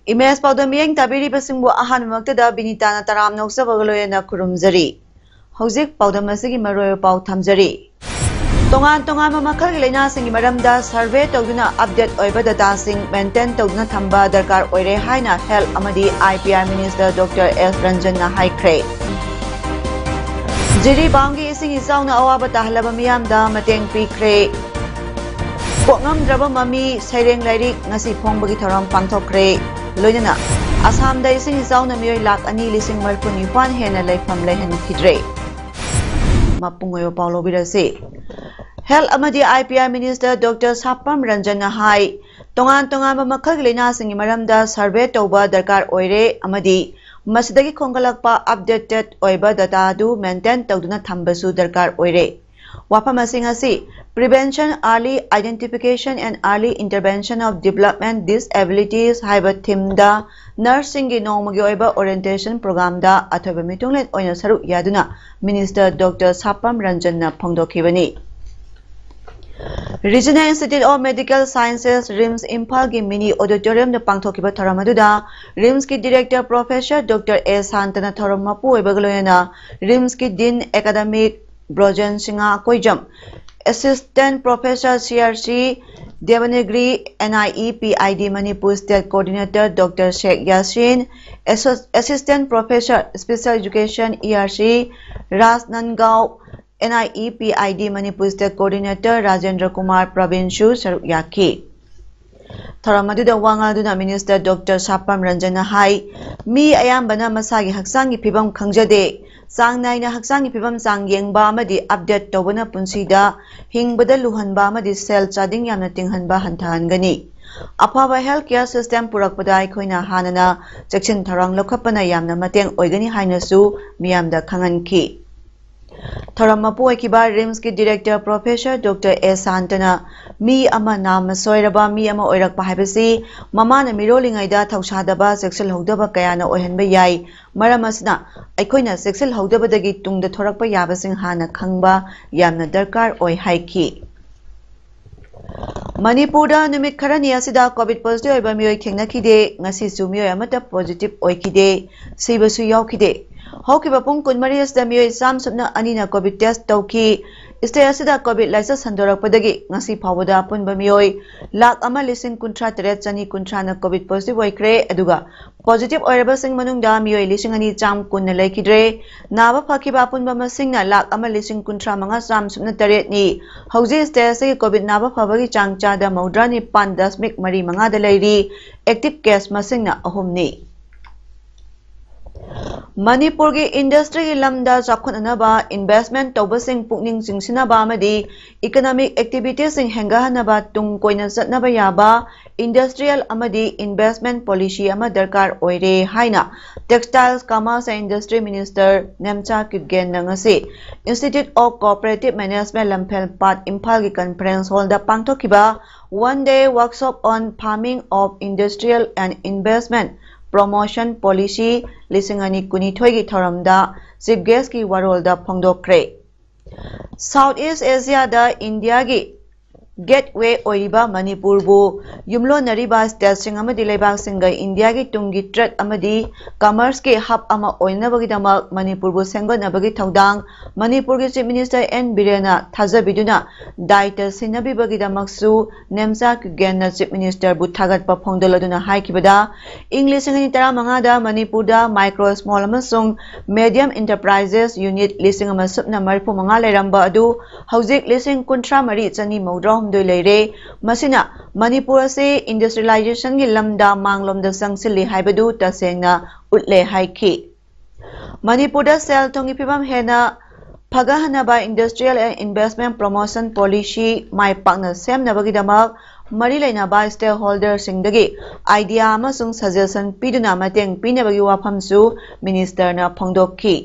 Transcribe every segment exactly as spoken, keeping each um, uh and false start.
Image ꯄꯥꯎꯗꯝ ꯃꯤꯠꯌꯦꯡ ꯇꯥꯕꯤꯔꯤꯕꯁꯤꯡꯕꯨ ꯑꯍꯥꯟꯕꯃꯛꯇꯗ ꯕꯤꯅꯤꯇꯥꯅ ꯇꯔꯥꯝꯅ ꯑꯣꯛꯆꯕꯒ ꯂꯣꯏꯅꯅ ꯈꯨꯔꯨꯝꯖꯔꯤ꯫ ꯍꯧꯖꯤꯛ ꯄꯥꯎꯗꯝ ꯑꯁꯤꯒꯤ ꯃꯔꯨꯑꯣꯏꯕ ꯄꯥꯎ ꯊꯝꯖꯔꯤ꯫ ꯇꯣꯉꯥꯟ ꯇꯣꯉꯥꯟꯕ ꯃꯈꯜꯒꯤ ꯂꯥꯏꯅꯥꯁꯤꯡꯒꯤ ꯃꯔꯝꯗ ꯁꯔꯚꯦ ꯇꯧꯗꯨꯅ ꯑꯞꯗꯦꯠ ꯑꯣꯏꯕ ꯗꯇꯥꯁꯤꯡ ꯃꯦꯟꯇꯦꯟ ꯇꯧꯗꯨꯅ ꯊꯝꯕ ꯗꯔꯀꯥꯔ ꯑꯣꯏꯔꯦ ꯍꯥꯏꯅ ꯍꯦꯜꯊ ꯑꯃꯗꯤ I P R minister doctor S ꯔꯟꯖꯟꯅ ꯍꯥꯏꯈ꯭ꯔꯦ꯫ ꯖꯤꯔꯤꯕꯥꯝꯒꯤ ꯏꯁꯤꯡ ꯏꯆꯥꯎꯅ ꯑꯋꯥꯕ ꯇꯥꯍꯜꯂꯕ ꯃꯤꯌꯥꯝꯗ ꯃꯇꯦꯡ ꯄꯤꯈ꯭ꯔꯦ꯫ ꯀꯣꯛꯉꯝꯗ꯭ꯔꯕ ꯃꯃꯤ ꯁꯩꯔꯦꯡ ꯂꯥꯏꯔꯤꯛ ꯉꯁꯤ ꯐꯣꯡꯕꯒꯤ ꯊꯧꯔꯝ ꯄꯥꯡꯊꯣꯛꯈ꯭ꯔꯦ꯫ ꯂꯣꯏꯅꯅ ꯑꯁꯥꯝꯗ ꯏꯁꯤꯡ ꯏꯆꯥꯎꯅ ꯃꯤꯑꯣꯏ ꯂꯥꯈ ꯑꯅꯤ ꯂꯤꯁꯤꯡ ꯃꯔꯤꯐꯨ ꯅꯤꯄꯥꯟ ꯍꯦꯟꯅ ꯂꯩꯐꯝ ꯂꯩꯍꯟꯈꯤꯗ꯭ꯔꯦ꯫ ꯃꯄꯨꯡ ꯑꯣꯏꯕ ꯄꯥꯎ ꯂꯧꯕꯤꯔꯁꯤ꯫ ꯍꯦꯜꯊ ꯑꯃꯗꯤ I P R minister doctor Sapam ꯔꯟꯖꯟꯅ ꯍꯥꯏ, ꯇꯣꯉꯥꯟ ꯇꯣꯉꯥꯟꯕ ꯃꯈꯜꯒꯤ ꯂꯥꯏꯅꯥꯁꯤꯡꯒꯤ ꯃꯔꯝꯗ ꯁꯔꯚꯦ ꯇꯧꯕ ꯗꯔꯀꯥꯔ ꯑꯣꯏꯔꯦ ꯑꯃꯗꯤ ꯃꯁꯤꯗꯒꯤ ꯈꯣꯝꯒꯠꯂꯛꯄ ꯑꯞꯗꯦꯇꯦꯗ ꯑꯣꯏꯕ ꯗꯇꯥ ꯑꯗꯨ ꯃꯦꯟꯇꯦꯟ ꯇꯧꯗꯨꯅ ꯊꯝꯕꯁꯨ ꯗꯔꯀꯥꯔ ꯑꯣꯏꯔꯦ꯫ ꯋꯥꯐꯝꯁꯤꯡ ꯑꯁꯤ Prevention, Early Identification and Early Intervention of Development Disabilities ꯍꯥꯏꯕ ꯊꯤꯝꯗ ꯅꯔꯁꯁꯤꯡꯒꯤ ꯅꯣꯡꯃꯒꯤ ꯑꯣꯏꯕ ꯑꯣꯔꯤꯌꯦꯟꯇꯦꯁꯟ ꯄ꯭ꯔꯣꯒ꯭ꯔꯥꯝꯗ ꯑꯊꯣꯏꯕ ꯃꯤꯊꯨꯡꯂꯦꯟ ꯑꯣꯏꯅ ꯁꯔꯨꯛ ꯌꯥꯗꯨꯅ ꯃꯤꯅꯤꯁꯇꯔ ꯗꯣꯛꯇꯔ ꯁꯥꯄꯝ ꯔꯟꯖꯟꯅ ꯐꯣꯡꯗꯣꯛꯈꯤꯕꯅꯤ꯫ Regional Institute of Medical Sciences, RIMS ꯏꯝꯐꯥꯜꯒꯤ ꯃꯤꯅꯤ ꯑꯣꯗꯤꯇꯣꯔꯤꯌꯝꯗ ꯄꯥꯡꯊꯣꯛꯈꯤꯕ ꯊꯧꯔꯝ ꯑꯗꯨꯗ ꯔꯤꯝꯁꯀꯤ ꯗꯤꯔꯦꯛꯇꯔ ꯄ꯭ꯔꯣꯐꯦꯁꯔ ꯗꯣꯛꯇꯔ ꯑꯦ ꯁꯥꯟꯇꯅ ꯊꯧꯔꯝ ꯃꯄꯨ ꯑꯣꯏꯕꯒ ꯂꯣꯏꯅꯅ ꯔꯤꯝꯁꯀꯤ dean academic Brojen Singh Koijam, assistant professor C R C ꯗꯦꯕꯅꯒ꯭ꯔꯤ, N I E P I D Manipur state coordinator doctor Shekh Yasin, ꯑꯦꯁꯣ-, assistant professor special education E R C Rajnandgaon, N I E P I D Manipur state coordinator Rajendra Kumar ꯄ꯭ꯔꯕꯤꯟꯁꯨ ꯁꯔꯨꯛ ꯌꯥꯈꯤ꯫ ꯊꯧꯔꯝ ꯑꯗꯨꯗ ꯋꯥ ꯉꯥꯡꯗꯨꯅ minister doctor Sapam ꯔꯟꯖꯟꯅ ꯍꯥꯏ, ꯃꯤ ꯑꯌꯥꯝꯕꯅ ꯃꯁꯥꯒꯤ ꯍꯛꯆꯥꯡꯒꯤ ꯐꯤꯕꯝ ꯈꯪꯖꯗꯦ꯫ ꯆꯥꯡ ꯅꯥꯏꯅ ꯍꯛꯆꯥꯡꯒꯤ ꯐꯤꯕꯝ ꯆꯥꯡ ꯌꯦꯡꯕ ꯑꯃꯗꯤ ꯑꯞꯗꯦꯠ ꯇꯧꯕꯅ ꯄꯨꯟꯁꯤꯗ ꯍꯤꯡꯕꯗ ꯂꯨꯍꯟꯕ ꯑꯃꯗꯤ ꯁꯦꯜ ꯆꯥꯗꯤꯡ ꯌꯥꯝꯅ ꯇꯤꯡꯍꯟꯕ ꯍꯟꯊꯍꯟꯒꯅꯤ꯫ ꯑꯐꯕ health care system ꯄꯨꯔꯛꯄꯗ ꯑꯩꯈꯣꯏꯅ ꯍꯥꯟꯅꯅ ꯆꯦꯛꯁꯤꯟ ꯊꯧꯔꯥꯡ ꯂꯧꯈꯠꯄꯅ ꯌꯥꯝꯅ ꯃꯇꯦꯡ ꯑꯣꯏꯒꯅꯤ ꯍꯥꯏꯅꯁꯨ ꯃꯤꯌꯥꯝꯗ ꯈꯪꯍꯟꯈꯤ꯫ ꯊꯧꯔꯝ ꯃꯄꯨ ꯑꯣꯏꯈꯤꯕ ꯔꯤꯝꯁꯀꯤ director professor doctor ꯑꯦ ꯁꯥꯟꯇꯅ ꯃꯤ ꯑꯃ ꯅꯥꯝꯃ ꯁꯣꯏꯔꯕ ꯃꯤ ꯑꯃ ꯑꯣꯏꯔꯛꯄ ꯍꯥꯏꯕꯁꯤ ꯃꯃꯥꯅ ꯃꯤꯔꯣꯜꯂꯤꯉꯩꯗ ꯊꯧꯁꯥꯗꯕ, ꯆꯦꯛꯁꯤꯜꯍꯧꯗꯕ ꯀꯌꯥꯅ ꯑꯣꯏꯍꯟꯕ ꯌꯥꯏ꯫ ꯃꯔꯝ ꯑꯁꯤꯅ ꯑꯩꯈꯣꯏꯅ ꯆꯦꯛꯁꯤꯜꯍꯧꯗꯕꯗꯒꯤ ꯇꯨꯡꯗ ꯊꯣꯔꯛꯄ ꯌꯥꯕꯁꯤꯡ ꯍꯥꯟꯅ ꯈꯪꯕ ꯌꯥꯝꯅ ꯗꯔꯀꯥꯔ ꯑꯣꯏ ꯍꯥꯏꯈꯤ꯫ ꯃꯅꯤꯄꯨꯔꯗ ꯅꯨꯃꯤꯠ ꯈꯔꯅꯤ ꯑꯁꯤꯗ COVID positive ꯑꯣꯏꯕ ꯃꯤꯑꯣꯏ ꯊꯦꯡꯅꯈꯤꯗꯦ꯫ ꯉꯁꯤꯁꯨ ꯃꯤꯑꯣꯏ ꯑꯃꯠꯇ positive ꯑꯣꯏꯈꯤꯗꯦ, ꯁꯤꯕꯁꯨ ꯌꯥꯎꯈꯤꯗꯦ꯫ ꯍꯧꯈꯤꯕ ꯄꯨꯡ ꯀꯨꯟꯃꯔꯤ ꯑꯁꯤꯗ ꯃꯤꯑꯣꯏ ꯆꯥꯝ ꯁꯨꯞꯅ ꯑꯅꯤꯅ COVID test ꯇꯧꯈꯤ꯫ State ꯑꯁꯤꯗ COVID ꯂꯥꯏꯆꯠ ꯁꯟꯗꯣꯔꯛꯄꯗꯒꯤ ꯉꯁꯤ ꯐꯥꯎꯕꯗ ꯑꯄꯨꯟꯕ ꯃꯤꯑꯣꯏ ꯂꯥꯈ ꯑꯃ ꯂꯤꯁꯤꯡ ꯀꯨꯟꯊ꯭ꯔꯥ ꯇꯔꯦꯠ ꯆꯅꯤ ꯀꯨꯟꯊ꯭ꯔꯥꯅ COVID positive ꯑꯣꯏꯈ꯭ꯔꯦ, ꯑꯗꯨꯒ positive ꯑꯣꯏꯔꯕꯁꯤꯡ ꯃꯅꯨꯡꯗ ꯃꯤꯑꯣꯏ ꯂꯤꯁꯤꯡ ꯑꯅꯤ ꯆꯥꯝ ꯀꯨꯟꯅ ꯂꯩꯈꯤꯗ꯭ꯔꯦ꯫ ꯅꯥꯕ ꯐꯈꯤꯕ ꯑꯄꯨꯟꯕ ꯃꯁꯤꯡꯅ ꯂꯥꯈ ꯑꯃ ꯂꯤꯁꯤꯡ ꯀꯨꯟꯊ꯭ꯔꯥ ꯃꯉꯥ ꯆꯥꯝ ꯁꯨꯞꯅ ꯇꯔꯦꯠꯅꯤ꯫ ꯍꯧꯖꯤꯛ state ꯑꯁꯤꯒꯤ COVID ꯅꯥꯕ ꯐꯕꯒꯤ ꯆꯥꯡ ꯆꯥꯗ ꯃꯧꯗ꯭ꯔꯥ ꯅꯤꯄꯥꯟ ꯗꯁꯃꯤꯛ ꯃꯔꯤ ꯃꯉꯥꯗ ꯂꯩꯔꯤ꯫ Active case ꯃꯁꯤꯡꯅ ꯑꯍꯨꯝꯅꯤ꯫ ꯃꯅꯤꯄꯨꯔꯒꯤ industryꯒꯤ ꯂꯝꯗ ꯆꯥꯎꯈꯠꯅꯅꯕ investment ꯇꯧꯕꯁꯤꯡ ꯄꯨꯛꯅꯤꯡ ꯆꯤꯡꯁꯤꯟꯅꯕ ꯑꯃꯗꯤ economic activitiesꯁꯤꯡ ꯍꯦꯟꯒꯠꯍꯟꯅꯕ ꯇꯨꯡ ꯀꯣꯏꯅ ꯆꯠꯅꯕ ꯌꯥꯕ industrial ꯑꯃꯗꯤ investment policy ꯑꯃ ꯗꯔꯀꯥꯔ ꯑꯣꯏꯔꯦ ꯍꯥꯏꯅ Textiles, Commerce and Industry Minister Nemcha ꯀꯤꯞꯒꯦꯟꯅ ꯉꯁꯤ Institute of Cooperative Management ꯂꯝꯐꯦꯜꯄꯥꯠ ꯏꯝꯐꯥꯜꯒꯤ conference hallꯗ ꯄꯥꯡꯊꯣꯛꯈꯤꯕ one day workshop on farming of industrial and investment promotion policy ꯂꯤꯁꯤꯡ ꯑꯅꯤ ꯀꯨꯟꯅꯤꯊꯣꯏꯒꯤ ꯊꯧꯔꯝꯗ chief guestꯀꯤ ꯋꯥꯔꯣꯜꯗ ꯐꯣꯡꯗꯣꯛꯈ꯭ꯔꯦ꯫ South East Asiaꯗ ꯏꯟꯗꯤꯌꯥꯒꯤ gateway ꯑꯣꯏꯔꯤꯕ ꯃꯅꯤꯄꯨꯔꯕꯨ ꯌꯨꯝꯂꯣꯟꯅꯔꯤꯕ stateꯁꯤꯡ ꯑꯃꯗꯤ ꯂꯩꯕꯥꯛꯁꯤꯡꯒ ꯏꯟꯗꯤꯌꯥꯒꯤ ꯇꯨꯡꯒꯤ trade ꯑꯃꯗꯤ commerceꯀꯤ hub ꯑꯃ ꯑꯣꯏꯅꯕꯒꯤꯗꯃꯛ ꯃꯅꯤꯄꯨꯔꯕꯨ ꯁꯦꯝꯒꯠꯅꯕꯒꯤ ꯊꯧꯗꯥꯡ ꯃꯅꯤꯄꯨꯔꯒꯤ Chief Minister ꯑꯦꯟ ꯕꯤꯔꯦꯟꯅ ꯊꯥꯖꯕꯤꯗꯨꯅ ꯗꯥꯏꯇ ꯁꯤꯟꯅꯕꯤꯕꯒꯤꯗꯃꯛꯁꯨ ꯅꯦꯝꯆꯥ ꯀꯤꯞꯒꯦꯟꯅ Chief Ministerꯕꯨ ꯊꯥꯒꯠꯄ ꯐꯣꯡꯗꯣꯛꯂꯗꯨꯅ ꯍꯥꯏꯈꯤꯕꯗ, ꯏꯪ ꯂꯤꯁꯤꯡ ꯑꯅꯤ ꯇꯔꯥꯃꯉꯥꯗ ꯃꯅꯤꯄꯨꯔꯗ micro, small ꯑꯃꯁꯨꯡ medium enterprises unit ꯂꯤꯁꯤꯡ ꯑꯃ ꯁꯨꯞꯅ ꯃꯔꯤꯐꯨ ꯃꯉꯥ ꯂꯩꯔꯝꯕ ꯑꯗꯨ ꯍꯧꯖꯤꯛ ꯂꯤꯁꯤꯡ ꯀꯨꯟꯊ꯭ꯔꯥ ꯃꯔꯤ ꯆꯅꯤ ꯃꯧꯗ꯭ꯔꯥ ꯍꯨꯝꯗꯣꯏ ꯂꯩꯔꯦ꯫ ꯃꯁꯤꯅ ꯃꯅꯤꯄꯨꯔ ꯑꯁꯤ industrializationꯒꯤ ꯂꯝꯗ ꯃꯥꯡꯂꯣꯝꯗ ꯆꯪꯁꯤꯜꯂꯤ ꯍꯥꯏꯕꯗꯨ ꯇꯁꯦꯡꯅ ꯎꯠꯂꯦ ꯍꯥꯏꯈꯤ꯫ ꯃꯅꯤꯄꯨꯔꯗ ꯁꯦꯜ ꯊꯨꯝꯒꯤ ꯐꯤꯕꯝ ꯍꯦꯟꯅ ꯐꯒꯠꯍꯟꯅꯕ industrial and investment promotion policy ꯃꯥꯏ ꯄꯥꯛꯅ ꯁꯦꯝꯅꯕꯒꯤꯗꯃꯛ ꯃꯔꯤ ꯂꯩꯅꯕ stakeholderꯁꯤꯡꯗꯒꯤ idea ꯑꯃꯁꯨꯡ suggestion ꯄꯤꯗꯨꯅ ꯃꯇꯦꯡ ꯄꯤꯅꯕꯒꯤ ꯋꯥꯐꯝꯁꯨ ministerꯅ ꯐꯣꯡꯗꯣꯛꯈꯤ꯫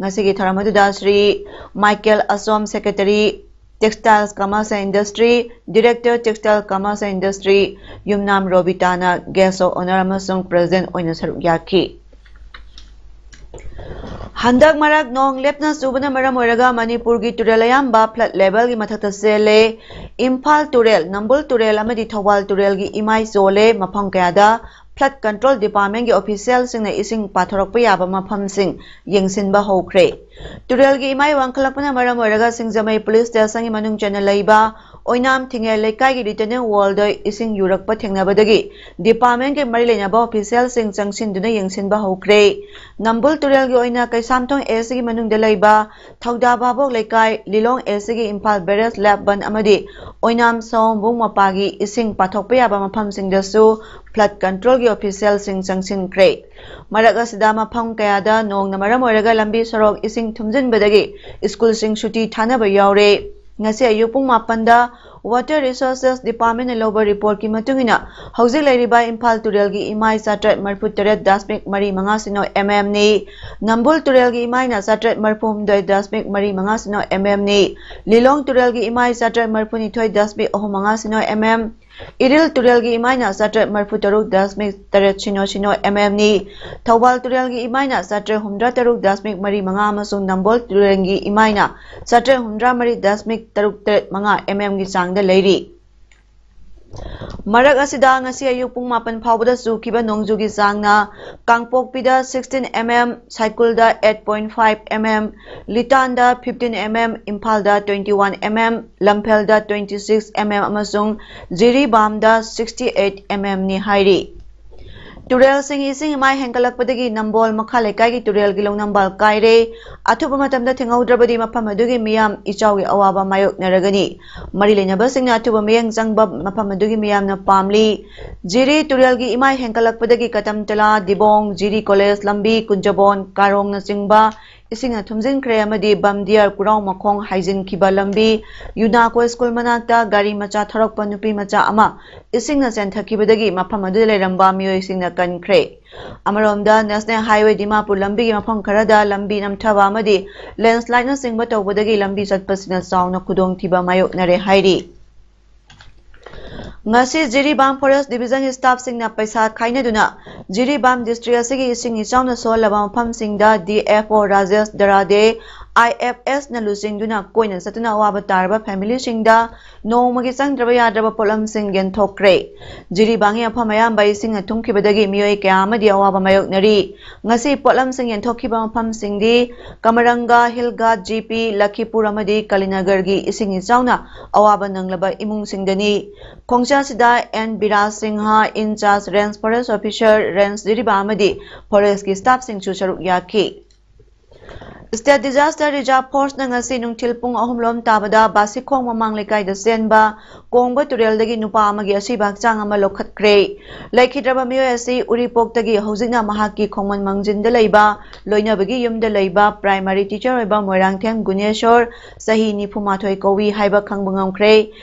ꯉꯁꯤꯒꯤ ꯊꯧꯔꯝ ꯑꯗꯨꯗ ꯁ꯭ꯔꯤ ꯃꯥꯏꯀꯦꯜ ꯑꯁꯣꯝ, Secretary, Textiles, Commerce and Industry, Director, Textile, Commerce and Industry, Yumnam ꯔꯣꯕꯤꯇꯥꯅ Guest of Honour ꯑꯃꯁꯨꯡ President ꯑꯣꯏꯅ ꯁꯔꯨꯛ ꯌꯥꯈꯤ꯫ ꯍꯟꯗꯛ ꯃꯔꯛ ꯅꯣꯡ ꯂꯦꯞꯇꯅ ꯆꯨꯕꯅ ꯃꯔꯝ ꯑꯣꯏꯔꯒ ꯃꯅꯤꯄꯨꯔꯒꯤ ꯇꯨꯔꯦꯜ ꯑꯌꯥꯝꯕ flood levelꯒꯤ ꯃꯊꯛꯇ ꯆꯦꯜꯂꯦ꯫ ꯏꯝꯐꯥꯜ ꯇꯨꯔꯦꯜ, ꯅꯝꯕꯨꯜ ꯇꯨꯔꯦꯜ ꯑꯃꯗꯤ ꯊꯧꯕꯥꯜ ꯇꯨꯔꯦꯜꯒꯤ ꯏꯃꯥꯏ ꯆꯣꯜꯂꯦ꯫ ꯃꯐꯝ ꯀꯌꯥꯗ flood control departmentꯀꯤ officialꯁꯤꯡꯅ ꯏꯁꯤꯡ ꯄꯥꯊꯣꯔꯛꯄ ꯌꯥꯕ ꯃꯐꯝꯁꯤꯡ ꯌꯦꯡꯁꯤꯟꯕ ꯍꯧꯈ꯭ꯔꯦ꯫ ꯇꯨꯔꯦꯜꯒꯤ ꯏꯃꯥꯏ ꯋꯥꯡꯈꯠꯂꯛꯄꯅ ꯃꯔꯝ ꯑꯣꯏꯔꯒ ꯁꯤꯡꯖꯃꯩ police stationꯒꯤ ꯃꯅꯨꯡ ꯆꯟꯅ ꯂꯩꯕ ꯑꯣꯏꯅꯥꯝ ꯊꯤꯡꯉꯦꯜ ꯂꯩꯀꯥꯏꯒꯤ retaining wallꯗ ꯏꯁꯤꯡ ꯌꯨꯔꯛꯄ ꯊꯦꯡꯅꯕꯗꯒꯤ departmentꯀꯤ ꯃꯔꯤ ꯂꯩꯅꯕ officialꯁꯤꯡ ꯆꯪꯁꯤꯟꯗꯨꯅ ꯌꯦꯡꯁꯤꯟꯕ ꯍꯧꯈ꯭ꯔꯦ꯫ ꯅꯝꯕꯨꯜ ꯇꯨꯔꯦꯜꯒꯤ ꯑꯣꯏꯅ ꯀꯩꯁꯥꯝꯊꯣꯡ ꯑꯦꯁꯒꯤ ꯃꯅꯨꯡꯗ ꯂꯩꯕ ꯊꯧꯗꯥ ꯚꯥꯕꯣꯛ ꯂꯩꯀꯥꯏ, ꯂꯤꯂꯣꯡ ꯑꯦꯁꯒꯤ ꯏꯝꯐꯥꯜ barrage ꯂꯦꯞ ꯕꯟ ꯑꯃꯗꯤ ꯑꯣꯏꯅꯥꯝ ꯁꯑꯣꯝꯕꯨꯡ ꯃꯄꯥꯒꯤ ꯏꯁꯤꯡ ꯄꯥꯊꯣꯛꯄ ꯌꯥꯕ ꯃꯐꯝꯁꯤꯡꯗꯁꯨ flood controlꯒꯤ officialꯁꯤꯡ ꯆꯪꯁꯤꯟꯈ꯭ꯔꯦ꯫ ꯃꯔꯛ ꯑꯁꯤꯗ ꯃꯐꯝ ꯀꯌꯥꯗ ꯅꯣꯡꯅ ꯃꯔꯝ ꯑꯣꯏꯔꯒ ꯂꯝꯕꯤ ꯁꯣꯔꯣꯛ ꯏꯁꯤꯡ ꯊꯨꯝꯖꯤꯟꯕꯗꯒꯤ ꯁ꯭ꯀꯨꯜꯁꯤꯡ ꯁꯨꯇꯤ ꯊꯥꯅꯕ ꯌꯥꯎꯔꯦ꯫ ꯉꯁꯤ ꯑꯌꯨꯛ ꯄꯨꯡ ꯃꯥꯄꯟꯗ Water Resources Departmentꯅ ꯂꯧꯕ reportꯀꯤ ꯃꯇꯨꯡ ꯏꯟꯅ, ꯍꯧꯖꯤꯛ ꯂꯩꯔꯤꯕ ꯏꯝꯐꯥꯜ ꯇꯨꯔꯦꯜꯒꯤ ꯏꯃꯥꯏ ꯆꯥꯇ꯭ꯔꯦꯠ ꯃꯔꯤꯐꯨ ꯇꯔꯦꯠ ꯗꯁꯃꯤꯛ ꯃꯔꯤ ꯃꯉꯥ ꯁꯤꯅꯣ mmꯅꯤ꯫ ꯅꯝꯕꯨꯜ ꯇꯨꯔꯦꯜꯒꯤ ꯏꯃꯥꯏꯅ ꯆꯥꯇ꯭ꯔꯦꯠ ꯃꯔꯤꯐꯨ ꯍꯨꯝꯗꯣꯏ ꯗꯁꯃꯤꯛ ꯃꯔꯤ ꯃꯉꯥ ꯁꯤꯅꯣ mmꯅꯤ꯫ ꯂꯤꯂꯣꯡ ꯇꯨꯔꯦꯜꯒꯤ ꯏꯃꯥꯏ ꯆꯥꯇ꯭ꯔꯦꯠ ꯃꯔꯤꯐꯨ ꯅꯤꯊꯣꯏ ꯗꯁꯃꯤꯛ ꯑꯍꯨꯝ ꯃꯉꯥ ꯁꯤꯅꯣ mm, ꯏꯔꯤꯜ ꯇꯨꯔꯦꯜꯒꯤ ꯏꯃꯥꯏꯅ ꯆꯥꯇ꯭ꯔꯦꯠ ꯃꯔꯤꯐꯨ ꯇꯔꯨꯛ ꯗꯁꯃꯤꯛ ꯇꯔꯦꯠ ꯁꯤꯅꯣ ꯁꯤꯅꯣ mmꯅꯤ꯫ ꯊꯧꯕꯥꯜ ꯇꯨꯔꯦꯜꯒꯤ ꯏꯃꯥꯏꯅ ꯆꯥꯇ꯭ꯔꯦꯠ ꯍꯨꯝꯗ꯭ꯔꯥ ꯇꯔꯨꯛ ꯗꯁꯃꯤꯛ ꯃꯔꯤ ꯃꯉꯥ ꯑꯃꯁꯨꯡ ꯅꯝꯕꯣꯜ ꯇꯨꯔꯦꯜꯒꯤ ꯏꯃꯥꯏꯅ ꯆꯥꯇ꯭ꯔꯦꯠ ꯍꯨꯝꯗ꯭ꯔꯥ ꯃꯔꯤ ꯗꯁꯃꯤꯛ ꯇꯔꯨꯛ ꯇꯔꯦꯠ ꯃꯉꯥ mmꯒꯤ ꯆꯥꯡꯗ ꯂꯩꯔꯤ꯫ ꯃꯔꯛ ꯑꯁꯤꯗ ꯉꯁꯤ ꯑꯌꯨꯛ ꯄꯨꯡ ꯃꯥꯄꯟ ꯐꯥꯎꯕꯗ ꯆꯨꯈꯤꯕ ꯅꯣꯡꯖꯨꯒꯤ ꯆꯥꯡꯅ ꯀꯥꯡꯄꯣꯛꯄꯤꯗ sixteen mm, ꯁꯥꯏꯀꯨꯜꯗ eight point five mm, ꯂꯤꯇꯥꯟꯗ fifteen mm, ꯏꯝꯐꯥꯜꯗ twenty one mm, ꯂꯝꯐꯦꯜꯗ twenty six mm ꯑꯃꯁꯨꯡ ꯖꯤꯔꯤꯕꯥꯝꯗ sixty eight mmꯅꯤ ꯍꯥꯏꯔꯤ꯫ ꯇꯨꯔꯦꯜꯁꯤꯡ ꯏꯁꯤꯡ ꯏꯃꯥꯏ ꯍꯦꯟꯒꯠꯂꯛꯄꯗꯒꯤ ꯅꯝꯕꯣꯜ ꯃꯈꯥ ꯂꯩꯀꯥꯏꯒꯤ ꯇꯨꯔꯦꯜꯒꯤ ꯂꯧꯅꯝꯕꯥꯜ ꯀꯥꯏꯔꯦ꯫ ꯑꯊꯨꯕ ꯃꯇꯝꯗ ꯊꯤꯡꯍꯧꯗ꯭ꯔꯕꯗꯤ ꯃꯐꯝ ꯑꯗꯨꯒꯤ ꯃꯤꯌꯥꯝ ꯏꯆꯥꯎꯒꯤ ꯑꯋꯥꯕ ꯃꯥꯌꯣꯛꯅꯔꯒꯅꯤ꯫ ꯃꯔꯤ ꯂꯩꯅꯕꯁꯤꯡꯅ ꯑꯊꯨꯕ ꯃꯤꯠꯌꯦꯡ ꯆꯪꯕ ꯃꯐꯝ ꯑꯗꯨꯒꯤ ꯃꯤꯌꯥꯝꯅ ꯄꯥꯝꯂꯤ꯫ ꯖꯤꯔꯤ ꯇꯨꯔꯦꯜꯒꯤ ꯏꯃꯥꯏ ꯍꯦꯟꯒꯠꯂꯛꯄꯗꯒꯤ ꯀꯇꯝꯇꯂꯥ, ꯗꯤꯕꯣꯡ, ꯖꯤꯔꯤ ꯀꯣꯂꯦꯖ ꯂꯝꯕꯤ, ꯀꯨꯟꯖꯕꯣꯟ, ꯀꯥꯔꯣꯡꯅꯆꯤꯡꯕ ꯏꯁꯤꯡꯅ ꯊꯨꯝꯖꯤꯟꯈ꯭ꯔꯦ ꯑꯃꯗꯤ ꯕꯝꯗꯤꯌꯥꯔ ꯀꯨꯔꯥꯎ ꯃꯈꯣꯡ ꯍꯥꯏꯖꯤꯟꯈꯤꯕ ꯂꯝꯕꯤ ꯌꯨꯅꯥꯀꯣ ꯁ꯭ꯀꯨꯜ ꯃꯅꯥꯛꯇ ꯒꯥꯔꯤ ꯃꯆꯥ ꯊꯧꯔꯛꯄ ꯅꯨꯄꯤ ꯃꯆꯥ ꯑꯃ ꯏꯁꯤꯡꯅ ꯆꯦꯟꯊꯈꯤꯕꯗꯒꯤ ꯃꯐꯝ ꯑꯗꯨꯗ ꯂꯩꯔꯝꯕ ꯃꯤꯑꯣꯏꯁꯤꯡꯅ ꯀꯟꯈ꯭ꯔꯦ꯫ ꯑꯃꯔꯣꯝꯗ, ꯅꯦꯁꯅꯦꯜ ꯍꯥꯏꯋꯦ ꯗꯤꯃꯥꯄꯨꯔ ꯂꯝꯕꯤꯒꯤ ꯃꯐꯝ ꯈꯔꯗ ꯂꯝꯕꯤ ꯅꯝꯊꯕ ꯑꯃꯗꯤ ꯂꯦꯟꯁꯂꯥꯏꯗꯅꯆꯤꯡꯕ ꯇꯧꯕꯗꯒꯤ ꯂꯝꯕꯤ ꯆꯠꯄꯁꯤꯡꯅ ꯆꯥꯎꯅ ꯈꯨꯗꯣꯡꯊꯤꯕ ꯃꯥꯌꯣꯛꯅꯔꯦ ꯍꯥꯏꯔꯤ꯫ ꯉꯁꯤ ꯖꯤꯔꯤꯕꯥꯝ ꯐꯣꯔꯦꯁ ꯗꯤꯕꯤꯖꯟꯒꯤ ꯁ꯭ꯇꯥꯐꯁꯤꯡꯅ ꯄꯩꯁꯥ ꯈꯥꯏꯅꯗꯨꯅ ꯖꯤꯔꯤꯕꯥꯝ ꯗꯤꯁꯇ꯭ꯔꯤꯛ ꯑꯁꯤꯒꯤ ꯏꯁꯤꯡ ꯏꯆꯥꯎꯅ ꯁꯣꯛꯍꯜꯂꯕ ꯃꯐꯝꯁꯤꯡꯗ ꯗꯤꯑꯦꯐꯑꯣ ꯔꯥꯖꯦꯁ ꯗꯔꯥꯗꯦ, ꯑꯥꯏꯑꯦꯐꯑꯦꯁꯅ ꯂꯨꯆꯤꯡꯗꯨꯅ ꯀꯣꯏꯅ ꯆꯠꯇꯨꯅ ꯑꯋꯥꯕ ꯇꯥꯔꯕ ꯐꯦꯃꯤꯂꯤꯁꯤꯡꯗ ꯅꯣꯡꯃꯒꯤ ꯆꯪꯗ꯭ꯔꯕ ꯌꯥꯗ꯭ꯔꯕ ꯄꯣꯠꯂꯝꯁꯤꯡ ꯌꯦꯟꯊꯣꯛꯈ꯭ꯔꯦ꯫ ꯖꯤꯔꯤꯕꯥꯝꯒꯤ ꯃꯐꯝ ꯑꯌꯥꯝꯕ ꯏꯁꯤꯡꯅ ꯊꯨꯝꯈꯤꯕꯗꯒꯤ ꯃꯤꯑꯣꯏ ꯀꯌꯥ ꯑꯃꯗꯤ ꯑꯋꯥꯕ ꯃꯥꯌꯣꯛꯅꯔꯤ꯫ ꯉꯁꯤ ꯄꯣꯠꯂꯝꯁꯤꯡ ꯌꯦꯟꯊꯣꯛꯈꯤꯕ ꯃꯐꯝꯁꯤꯡꯗꯤ ꯀꯃꯔꯪꯒ, ꯍꯤꯜꯒꯥꯠ, ꯖꯤꯄꯤ, ꯂꯈꯤꯄꯨꯔ ꯑꯃꯗꯤ ꯀꯂꯤꯅꯒꯔꯒꯤ ꯏꯁꯤꯡ ꯏꯆꯥꯎꯅ ꯑꯋꯥꯕ ꯅꯪꯂꯕ ꯏꯃꯨꯡꯁꯤꯡꯗꯅꯤ꯫ ꯈꯣꯡꯆꯠ ꯑꯁꯤꯗ N Biraj Singh, in-charge range forest officer, range ꯖꯤꯔꯤꯕꯥꯝ ꯑꯃꯗꯤ ꯐꯣꯔꯦꯁꯀꯤ ꯁ꯭ꯇꯥꯐꯁꯤꯡꯁꯨ ꯁꯔꯨꯛ ꯌꯥꯈꯤ꯫ ꯁ꯭ꯇꯦꯠ ꯗꯤꯖꯥꯁꯇꯔ ꯔꯤꯖꯥꯔꯚ ꯐꯣꯔꯁꯅ ꯉꯁꯤ ꯅꯨꯡꯊꯤꯜ ꯄꯨꯡ ꯑꯍꯨꯝ ꯂꯣꯝ ꯇꯥꯕꯗ ꯕꯥꯁꯤꯈꯣꯡ ꯃꯃꯥꯡ ꯂꯩꯀꯥꯏꯗ ꯆꯦꯟꯕ ꯀꯣꯡꯕ ꯇꯨꯔꯦꯜꯗꯒꯤ ꯅꯨꯄꯥ ꯑꯃꯒꯤ ꯑꯁꯤꯕ ꯍꯛꯆꯥꯡ ꯑꯃ ꯂꯧꯈꯠꯈ꯭ꯔꯦ꯫ ꯂꯩꯈꯤꯗ꯭ꯔꯕ ꯃꯤꯑꯣꯏ ꯑꯁꯤ ꯎꯔꯤꯄꯣꯛꯇꯒꯤ ꯍꯧꯖꯤꯛꯅ ꯃꯍꯥꯛꯀꯤ ꯈꯣꯡꯃꯟ ꯃꯥꯡꯖꯤꯟꯗ ꯂꯩꯕ ꯂꯣꯏꯅꯕꯒꯤ ꯌꯨꯝꯗ ꯂꯩꯕ ꯄ꯭ꯔꯥꯏꯃꯥꯔꯤ ꯇꯤꯆꯔ ꯑꯣꯏꯕ ꯃꯣꯏꯔꯥꯡꯊꯦꯝ ꯒꯨꯅꯦꯁꯣꯔ, ꯆꯍꯤ ꯅꯤꯐꯨ ꯃꯥꯊꯣꯏ ꯀꯧꯏ ꯍꯥꯏꯕ ꯈꯪꯕ ꯉꯝꯈ꯭ꯔꯦ꯫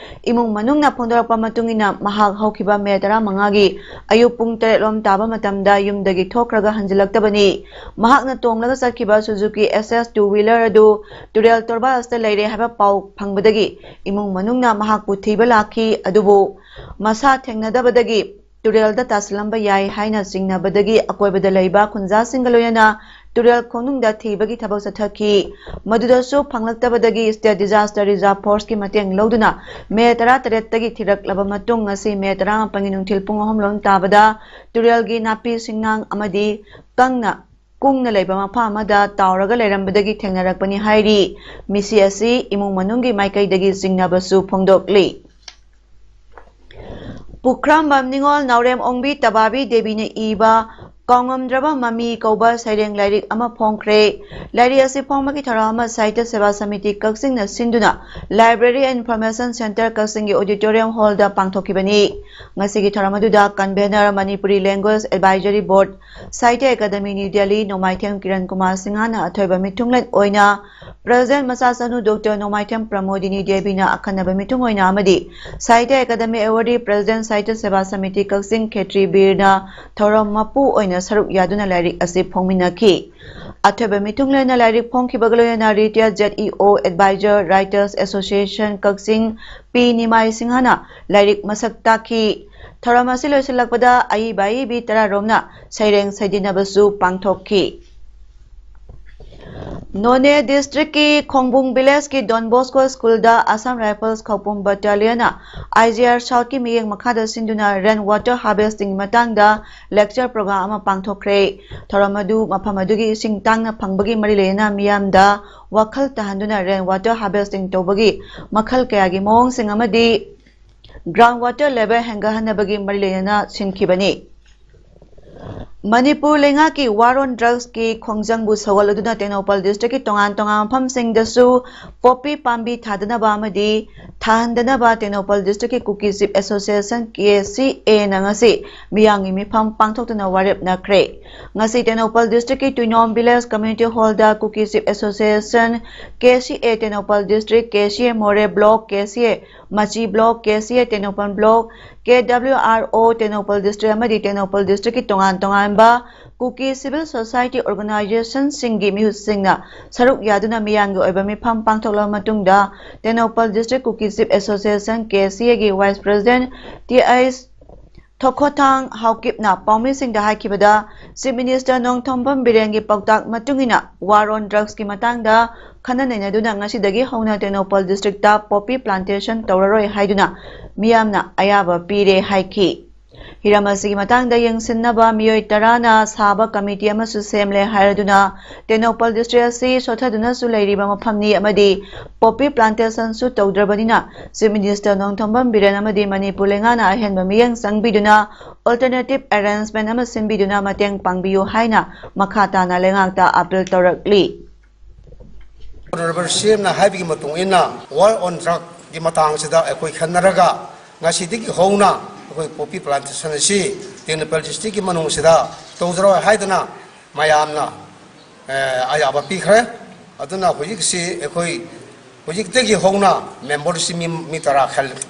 ꯏꯃꯨꯡ ꯃꯅꯨꯡꯅ ꯐꯣꯡꯗꯣꯔꯛꯄ ꯃꯇꯨꯡ ꯏꯟꯅ, ꯃꯍꯥꯛ ꯍꯧꯈꯤꯕ ꯃꯦ ꯇꯔꯥꯃꯉꯥꯒꯤ ꯑꯌꯨꯛ ꯄꯨꯡ ꯇꯔꯦꯠ ꯂꯣꯝ ꯇꯥꯕ ꯃꯇꯝꯗ ꯌꯨꯝꯗꯒꯤ ꯊꯣꯛꯈ꯭ꯔꯒ ꯍꯟꯖꯤꯜꯂꯛꯇꯕꯅꯤ꯫ ꯃꯍꯥꯛꯅ ꯇꯣꯡꯂꯒ ꯆꯠꯈꯤꯕ ꯁꯨꯖꯨꯀꯤ ꯑꯦꯁ ꯑꯦꯁ ꯇꯨ ꯋꯤꯂꯔ ꯑꯗꯨ ꯇꯨꯔꯦꯜ ꯇꯣꯔꯕꯥꯟ ꯑꯁꯤꯗ ꯂꯩꯔꯦ ꯍꯥꯏꯕ ꯄꯥꯎ ꯐꯪꯕꯗꯒꯤ ꯏꯃꯨꯡ ꯃꯅꯨꯡꯅ ꯃꯍꯥꯛꯄꯨ ꯊꯤꯕ ꯂꯥꯛꯈꯤ, ꯑꯗꯨꯕꯨ ꯃꯁꯥ ꯊꯦꯡꯅꯗꯕꯗꯒꯤ ꯇꯨꯔꯦꯜꯗ ꯇꯥꯁꯤꯜꯂꯝꯕ ꯌꯥꯏ ꯍꯥꯏꯅ ꯆꯤꯡꯅꯕꯗꯒꯤ ꯑꯀꯣꯏꯕꯗ ꯂꯩꯕ ꯈꯨꯟꯖꯥꯁꯤꯡꯒ ꯂꯣꯏꯅꯅ ꯇꯨꯔꯦꯜ ꯈꯣꯡꯅꯨꯡꯗ ꯊꯤꯕꯒꯤ ꯊꯕꯛ ꯆꯠꯊꯈꯤ꯫ ꯃꯗꯨꯗꯁꯨ ꯐꯪꯂꯛꯇꯕꯗꯒꯤ ꯁ꯭ꯇꯦꯠ ꯗꯤꯖꯥꯁꯇꯔ ꯔꯤꯖꯥꯔꯚ ꯐꯣꯔꯁꯀꯤ ꯃꯇꯦꯡ ꯂꯧꯗꯨꯅ ꯃꯦ ꯇꯔꯥꯇꯔꯦꯠꯇꯒꯤ ꯊꯤꯔꯛꯂꯕ ꯃꯇꯨꯡ, ꯉꯁꯤ ꯃꯦ ꯇꯔꯥꯃꯥꯄꯟꯒꯤ ꯅꯨꯡꯊꯤꯜ ꯄꯨꯡ ꯑꯍꯨꯝ ꯂꯣꯝ ꯇꯥꯕꯗ ꯇꯨꯔꯦꯜꯒꯤ ꯅꯥꯄꯤ ꯁꯤꯡꯅꯥꯡ ꯑꯃꯗꯤ ꯀꯪꯅ ꯀꯨꯡꯅ ꯂꯩꯕ ꯃꯐꯝ ꯑꯃꯗ ꯇꯥꯎꯔꯒ ꯂꯩꯔꯝꯕꯗꯒꯤ ꯊꯦꯡꯅꯔꯛꯄꯅꯤ ꯍꯥꯏꯔꯤ꯫ ꯃꯤꯁꯤ ꯑꯁꯤ ꯏꯃꯨꯡ ꯃꯅꯨꯡꯒꯤ ꯃꯥꯏꯀꯩꯗꯒꯤ ꯆꯤꯡꯅꯕꯁꯨ ꯐꯣꯡꯗꯣꯛꯂꯤ꯫ ꯄꯨꯈ꯭ꯔꯝꯕꯝ ꯅꯤꯉꯣꯜ ꯅꯥꯎꯔꯦꯝ ꯑꯣꯡꯕꯤ ꯇꯕꯥꯕꯤ ꯗꯦꯕꯤꯅ ꯏꯕ ꯀꯥꯎꯉꯝꯗ꯭ꯔꯕ ꯃꯃꯤ ꯀꯧꯕ ꯁꯩꯔꯦꯡ ꯂꯥꯏꯔꯤꯛ ꯑꯃ ꯐꯣꯡꯈ꯭ꯔꯦ꯫ ꯂꯥꯏꯔꯤꯛ ꯑꯁꯤ ꯐꯣꯡꯕꯒꯤ ꯊꯧꯔꯝ ꯑꯃ ꯁꯥꯍꯤꯇ꯭ꯌ ꯁꯦꯕꯥ ꯁꯃꯤꯇꯤ ꯀꯛꯆꯤꯡꯅ ꯁꯤꯟꯗꯨꯅ Library and Information Centre ꯀꯛꯆꯤꯡꯒꯤ auditorium hallꯗ ꯄꯥꯡꯊꯣꯛꯈꯤꯕꯅꯤ꯫ ꯉꯁꯤꯒꯤ ꯊꯧꯔꯝ ꯑꯗꯨꯗ convener Manipuri Language Advisory Board, Sahitya Academy New Delhi, ꯅꯣꯡꯃꯥꯏꯊꯦꯝ ꯀꯤꯔꯟ ꯀꯨꯃꯥꯔ ꯁꯤꯡꯍꯅ ꯑꯊꯣꯏꯕ ꯃꯤꯊꯨꯡꯂꯦꯟ ꯑꯣꯏꯅ President ꯃꯆꯥꯁꯅꯨ Doctor ꯅꯣꯡꯃꯥꯏꯊꯦꯝ ꯄ꯭ꯔꯃꯣꯗꯤꯅꯤ ꯗꯦꯕꯤꯅ ꯑꯈꯟꯅꯕ ꯃꯤꯊꯨꯡ ꯑꯣꯏꯅ ꯑꯃꯗꯤ Sahitya Academy Awardee President Sahitya Seva Samiti Kakching Khetri ꯕꯤꯔꯅ ꯊꯧꯔꯝ ꯃꯄꯨ ꯑꯣꯏꯅ ꯁꯔꯨꯛ ꯌꯥꯗꯨꯅ ꯂꯥꯏꯔꯤꯛ ꯑꯁꯤ ꯐꯣꯡꯃꯤꯟꯅꯈꯤ꯫ ꯑꯊꯣꯏꯕ ꯃꯤꯊꯨꯡꯂꯦꯟꯅ ꯂꯥꯏꯔꯤꯛ ꯐꯣꯡꯈꯤꯕꯒ ꯂꯣꯏꯅꯅ Retired Z E O Advisor Writers Association Kakching ꯄꯤ ꯅꯤꯃꯥꯏ ꯁꯤꯡꯍꯅ ꯂꯥꯏꯔꯤꯛ ꯃꯁꯛ ꯇꯥꯛꯈꯤ꯫ ꯊꯧꯔꯝ ꯑꯁꯤ ꯂꯣꯏꯁꯤꯜꯂꯛꯄꯗ ꯑꯏꯕ ꯑꯏꯕꯤ ꯇꯔꯥꯔꯣꯝꯅ ꯁꯩꯔꯦꯡ ꯁꯩꯗꯤꯟꯅꯕꯁꯨ ꯄꯥꯡꯊꯣꯛꯈꯤ꯫ ꯅꯣꯅꯦ districtꯀꯤ ꯈꯣꯡꯕꯨꯡ villageꯀꯤ Don Bosco Schoolꯗ Assam Rifles ꯈꯧꯄꯨꯝ battalionꯅ I G R Southꯀꯤ ꯃꯤꯠꯌꯦꯡ ꯃꯈꯥꯗ ꯁꯤꯟꯗꯨꯅ rain water harvesting ꯃꯇꯥꯡꯗ lecture program ꯑꯃ ꯄꯥꯡꯊꯣꯛꯈ꯭ꯔꯦ꯫ ꯊꯧꯔꯝ ꯑꯗꯨ ꯃꯐꯝ ꯑꯗꯨꯒꯤ ꯏꯁꯤꯡ ꯇꯥꯡꯅ ꯐꯪꯕꯒꯤ ꯃꯔꯤ ꯂꯩꯅꯅ ꯃꯤꯌꯥꯝꯗ ꯋꯥꯈꯜ ꯇꯥꯍꯟꯗꯨꯅ rain water harvesting ꯇꯧꯕꯒꯤ ꯃꯈꯜ ꯀꯌꯥꯒꯤ ꯃꯑꯣꯡꯁꯤꯡ ꯑꯃꯗꯤ ground water level ꯍꯦꯟꯒꯠꯍꯟꯅꯕꯒꯤ ꯃꯔꯤ ꯂꯩꯅꯅ ꯁꯤꯟꯈꯤꯕꯅꯤ꯫ ꯃꯅꯤꯄꯨꯔ ꯂꯩꯉꯥꯛꯀꯤ war on drugsꯀꯤ ꯈꯣꯡꯖꯪꯕꯨ ꯁꯧꯒꯠꯂꯗꯨꯅ ꯇꯦꯡꯅꯧꯄꯜ districtꯀꯤ ꯇꯣꯉꯥꯟ ꯇꯣꯉꯥꯟꯕ ꯃꯐꯝꯁꯤꯡꯗꯁꯨ ꯄꯣꯄꯤ ꯄꯥꯝꯕꯤ ꯊꯥꯗꯅꯕ ꯑꯃꯗꯤ ꯊꯥꯍꯟꯗꯅꯕ Tengnoupal districtꯀꯤ Kuki Chief Association K C Aꯅ ꯉꯁꯤ ꯃꯤꯌꯥꯝꯒꯤ ꯃꯤꯐꯝ ꯄꯥꯡꯊꯣꯛꯇꯨꯅ ꯋꯥꯔꯦꯞ ꯅꯈ꯭ꯔꯦ꯫ ꯉꯁꯤ Tengnoupal districtꯀꯤ ꯇꯨꯏꯅꯣꯝ village community hallꯗ Kuki Chief Association K C A Tengnoupal district, K C A ꯃꯣꯔꯦ block, K C A ꯃꯆꯤ block, K C A Tengnoupal block, K W R O Tengnoupal district ꯑꯃꯗꯤ ꯇꯦꯡꯅꯧꯄꯜ districtꯀꯤ ꯇꯣꯉꯥꯟ ꯇꯣꯉꯥꯟꯕ Kuki civil society organizationꯁꯤꯡꯒꯤ ꯃꯤꯍꯨꯠꯁꯤꯡꯅ ꯁꯔꯨꯛ ꯌꯥꯗꯨꯅ ꯃꯤꯌꯥꯝꯒꯤ ꯑꯣꯏꯕ ꯃꯤꯐꯝ ꯄꯥꯡꯊꯣꯛꯂꯕ ꯃꯇꯨꯡꯗ Tengnoupal district Kuki Chief Association K C Aꯒꯤ vice president T H ꯊꯣꯛꯈꯣꯊꯥꯡ ꯍꯥꯎꯀꯤꯞꯅ ꯄꯥꯎꯃꯤꯁꯤꯡꯗ ꯍꯥꯏꯈꯤꯕꯗ, Chief Minister ꯅꯣꯡꯊꯣꯝꯕꯝ ꯕꯤꯔꯦꯟꯒꯤ ꯄꯥꯎꯇꯥꯛ ꯃꯇꯨꯡ ꯏꯟꯅ war on drugsꯀꯤ ꯃꯇꯥꯡꯗ ꯈꯟꯅ ꯅꯩꯅꯗꯨꯅ ꯉꯁꯤꯗꯒꯤ ꯍꯧꯅ ꯇꯦꯡꯅꯧꯄꯜ districtꯇ poppy plantation ꯇꯧꯔꯔꯣꯏ ꯍꯥꯏꯗꯨꯅ ꯃꯤꯌꯥꯝꯅ ꯑꯌꯥꯕ ꯄꯤꯔꯦ ꯍꯥꯏꯈꯤ꯫ ꯍꯤꯔꯝ ꯑꯁꯤꯒꯤ ꯃꯇꯥꯡꯗ ꯌꯦꯡꯁꯤꯟꯅꯕ ꯃꯤꯑꯣꯏ ꯇꯔꯥꯅ ꯁꯥꯕ ꯀꯃꯤꯇꯤ ꯑꯃꯁꯨ ꯁꯦꯝꯂꯦ ꯍꯥꯏꯔꯗꯨꯅ ꯇꯦꯡꯅꯧꯄꯜ ꯗꯤꯁꯇ꯭ꯔꯤꯛ ꯑꯁꯤ ꯁꯣꯠꯊꯗꯨꯅꯁꯨ ꯂꯩꯔꯤꯕ ꯃꯐꯝꯅꯤ ꯑꯃꯗꯤ ꯄꯣꯄꯤ ꯄ꯭ꯂꯥꯟꯇꯦꯁꯟꯁꯨ ꯇꯧꯗ꯭ꯔꯕꯅꯤꯅ ꯆꯤꯐ ꯃꯤꯅꯤꯁꯇꯔ ꯅꯣꯡꯊꯣꯝꯕꯝ ꯕꯤꯔꯦꯟ ꯑꯃꯗꯤ ꯃꯅꯤꯄꯨꯔ ꯂꯩꯉꯥꯛꯅ ꯑꯍꯦꯟꯕ ꯃꯤꯠꯌꯦꯡ ꯆꯪꯕꯤꯗꯨꯅ ꯑꯜꯇꯔꯅꯦꯇꯤꯚ ꯑꯦꯔꯦꯟꯖꯃꯦꯟ ꯑꯃ ꯁꯤꯟꯕꯤꯗꯨꯅ ꯃꯇꯦꯡ ꯄꯥꯡꯕꯤꯌꯨ ꯍꯥꯏꯅ ꯃꯈꯥ ꯇꯥꯅ ꯂꯩꯉꯥꯛꯇ ꯑꯥꯄꯤꯜ ꯇꯧꯔꯛꯂꯤ꯫ ꯑꯣꯅꯔꯦꯕꯜ ꯁꯤ ꯑꯦꯝꯅ ꯍꯥꯏꯕꯒꯤ ꯃꯇꯨꯡ ꯏꯟꯅ ꯋꯥꯔ ꯑꯣꯟ ꯗ꯭ꯔꯛꯀꯤ ꯃꯇꯥꯡꯁꯤꯗ ꯑꯩꯈꯣꯏ ꯈꯟꯅꯔꯒ ꯉꯁꯤꯗꯒꯤ ꯍꯧꯅ ꯑꯩꯈꯣꯏ ꯄꯣꯄꯤ ꯄ꯭ꯂꯥꯟꯇꯦꯁꯟ ꯑꯁꯤ ꯇꯦꯡꯅꯧꯄꯜ ꯗꯤꯁꯇ꯭ꯔꯤꯛꯀꯤ ꯃꯅꯨꯡꯁꯤꯗ ꯇꯧꯖꯔꯣꯏ ꯍꯥꯏꯗꯅ ꯃꯌꯥꯝꯅ ꯑꯌꯥꯕ ꯄꯤꯈ꯭ꯔꯦ꯫ ꯑꯗꯨꯅ ꯍꯧꯖꯤꯛꯁꯤ ꯑꯩꯈꯣꯏ ꯍꯧꯖꯤꯛꯇꯒꯤ ꯍꯧꯅ ꯃꯦꯝꯕꯔꯁꯤ ꯃꯤ ꯃꯤ ꯇꯔꯥ